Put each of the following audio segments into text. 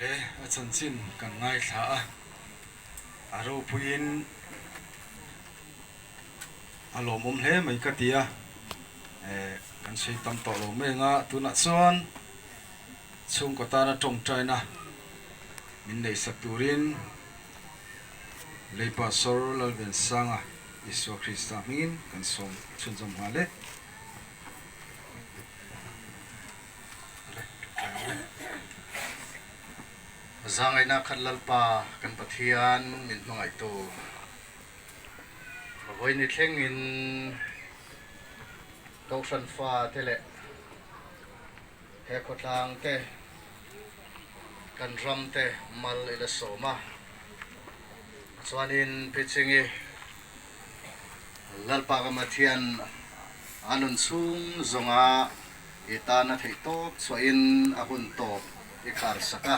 Le a chanchin kan ngaithla a, a ropuiin a lawmawm hle mai ka ti a, kan sawi tam tawh lo mai ang a, tunah chuan chhungkaw tana tawngtaina min neihsak turin Lei Pastor Lalvensanga Isua Krista hmingin kan sawm chhunzawm nghal e. Zangaihna khat Lalpa kan Pathian min hmangaihtu vawiin thlengin Kohhran fate leh he khawtlang te kan ram te mal i la sawm a, chuanin Pichingi Lalpa ka Mathian a nun chhung zawnga i tan a theih tawp chhuahin a hun tawp i khar sak a.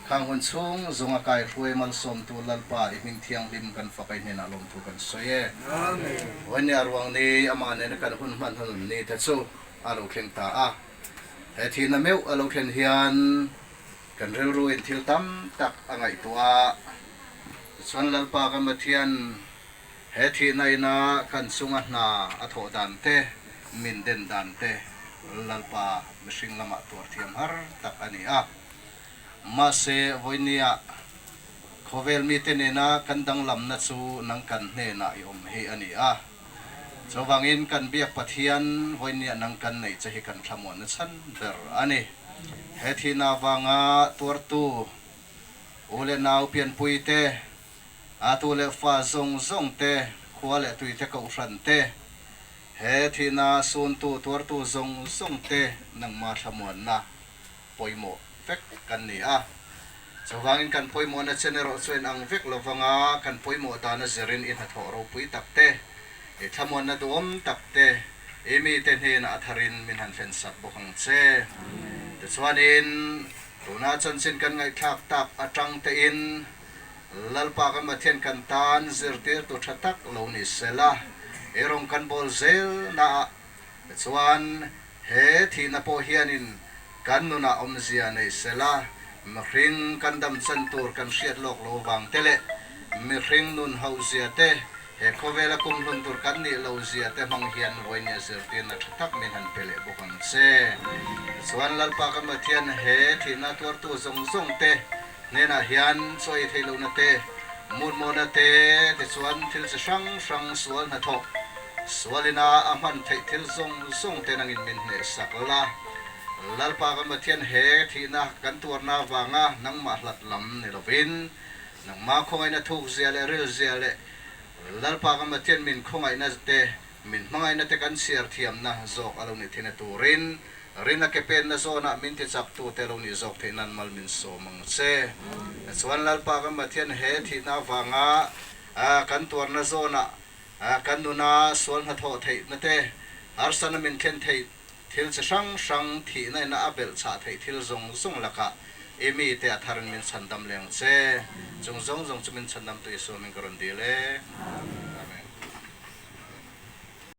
Khang hun chhung zawnga kaihruai malsawmtu Lalpa i hming thianghlim kan fak a i hnenah lawmthu kan sawi e. Vawinia ruang ni amah nena kan hun hman hnunun ni te chu a lo thleng ta a. He thihna meuh a lo thlen hian kan rilruin thil tam tak a ngaihtuah a. Tichuan Lalpa kan Pathian he thihna ina kan chunga hna a thawh dan te, min den dan te Lalpa mihring lamah tuar thiam har tak a ni a. Mahse vawinia khawvel mite nena kan danglamna chu nang kan hnenah i awm hi a ni a. Chuvangin kan biak Pathian vawinia nang kan neih che hi kan thlamuanna chhan ber a ni. He thihna avanga tuartu u leh nau pianpui te, a tu leh fa zawng zawng te, khua leh tui te kohhran te, he thihna suntu tuartu zawng zawng te nangma thlamuanna pawimawh vek kan ni a. Chuvangin kan pawimawhna chen erawh chu en ang vek lovanga kan pawimawh dana zirin i hnathawh ropui tak te, i thlamuanna duhawm tak te, i mite hnenah a tharin min han thlen sak bawk ang che. Tichuanin tuna chanchin kan ngaihthlak tak atang tein Lalpa kan Pathian kan tan zirtirtu tha tak lo ni sela, i rawng kan bawl zel naah Tichuan, he thihna pawh hianin kan nunah awmzia nei sela, mihring kan dam chan tur kan hriat lawk lo vang te leh mihring nun hauhzia te, he khawvela kum hlun tur kan nih lohzia te hmang hian vawinia zirtirna tha tak min han pe leh bawk ang che. Tichuan, Lalpa kan Pathian he thihna tuartu zawng zawng te hnenah hian chaw ei theih lohna te, mutmawhna te, tichuan thil chi hrang hrang sual hnathawk, sualina a hman theih thil zawng zawng te nangin min hnehsak la. Lalpa kan Pathian he thihna kan tuarna avanga nangmah hlat lam ni lovin, nangmah khawngaihna thukzia leh rilzia leh Lalpa kan Pathian min khawngaihna te, min hmangaihna te kan chhiar thiamna zawk a lo nih theihna turin Rina ke penna zawnah min ti chaktu te lo nih zawk theih nan mal min sawm ang che. Chuan Lalpa kan Pathian he thihna avanga kan tuarna zawnah kan nuna sual hnathawh theihna te, harsatna min thlen theih thil chi hrang hrang thihna ina a belh chhah theih thil zawng zawng lakah i mite a tharin min chhandam leh ang che. Chung zawng zawng chu min chhandamtu Isua min ka rawn dil e. Amen.